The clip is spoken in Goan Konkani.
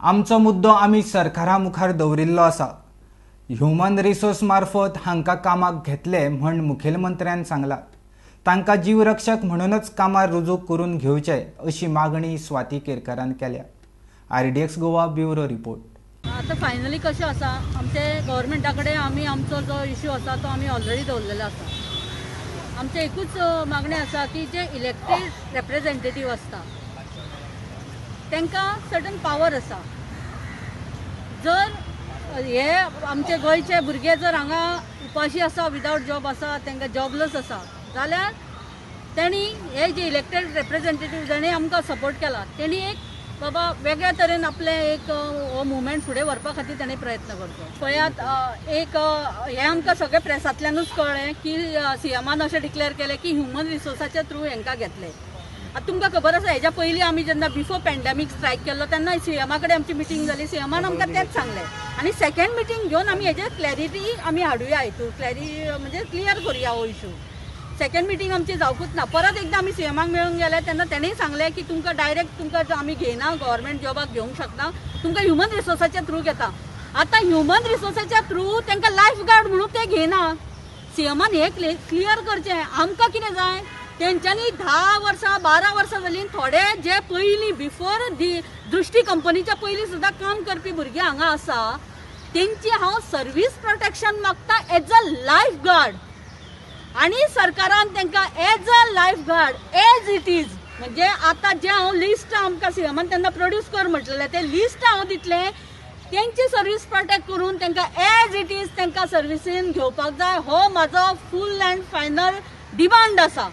आमचो मुद्दो आमी सरकारा मुखार दवरिल्लो आसा. ह्युमन रिसोर्स मार्फत हांकां कामाक घेतले म्हण मुखेलमंत्र्यान सांगलां. तांकां जीवरक्षक म्हणूनच कामार रुजू करून घेवचे अशी मागणी स्वाती केरकारान केल्या. RDX Goa bureau report. आतां फायनली कशें आसा, आमचे गव्हर्मेंटा कडेन आमी आमचो जो इश्यू आसा तो आमी ऑलरेडी दवरलेलो आसा. आमचें एकूच मागणें आसा की जे इलेक्टेड रेप्रेजेंटेटीव आसता तांकां सर्टन पावर आसा. जर हे आमचे गोंयचे भुरगे जर हांगा उपाशी आसा, विदावट जॉब आसा, तांकां जॉबलेस आसा, जाल्यार तेणी हे जे इलेक्टेड रेप्रेजेंटेटीव जाणें आमकां सपोर्ट केला, तेणी एक बाबा वेगळ्या तरेन आपलें एक हो मुवमेंट फुडें व्हरपा खातीर तेणी प्रयत्न करचो. पळयात, एक हें आमकां सगळें प्रेसांतल्यानूच कळ्ळें की सीएमान अशें डिक्लेअर केलें की ह्युमन रिसोर्साच्या थ्रू हांकां घेतले. आतां तुमकां खबर आसा, हेज्या पयलीं आमी जेन्ना बिफोर पॅन्डेमीक स्ट्रायक केल्लो तेन्ना सीएमा कडेन आमची मिटींग जाली. सीएमान आमकां तेंच सांगलें आनी सेकंड मिटींग घेवन आमी हेजेर क्लॅरिटी आमी हाडुया, हितून क्लॅरी म्हणजे क्लियर करुया हो इशू. सेकंड मिटींग आमची जावकूच ना. परत एकदां आमी सीएमाक मेळूंक गेले तेन्ना तेणेय सांगलें की तुमकां डायरेक्ट तुमकां आमी घेयना, गव्हर्मेंट जॉबाक घेवंक शकना, तुमकां ह्युमन रिसोर्साच्या थ्रू घेता. आतां ह्युमन रिसोर्साच्या थ्रू तांकां लायफ गार्ड म्हणून ते घेयना. सीएमान हें क्लियर करचें. आमकां कितें जाय, तेंच्यांनी 10 वर्सां, 12 वर्सां जालीं, थोडे जे पयलीं बिफोर दी दृश्टी कंपनीच्या पयलीं सुद्दां काम करपी भुरगे हांगा आसा, तेंची हांव सर्वीस प्रोटेक्शन मागता एज अ लायफ गार्ड. आणि सरकारान तांकां as a life guard as it is, म्हणजे आतां जें हांव लिस्ट आमकां सीएमान तेन्ना प्रोड्यूस कर म्हटलेलें, तें लिस्ट हांव दितलें. तेंची सर्वीस प्रोटेक्ट करून तांकां एज it is तांकां सर्विसीन घेवपाक जाय. हो म्हाजो फूल अँड फायनल डिमांड आसा.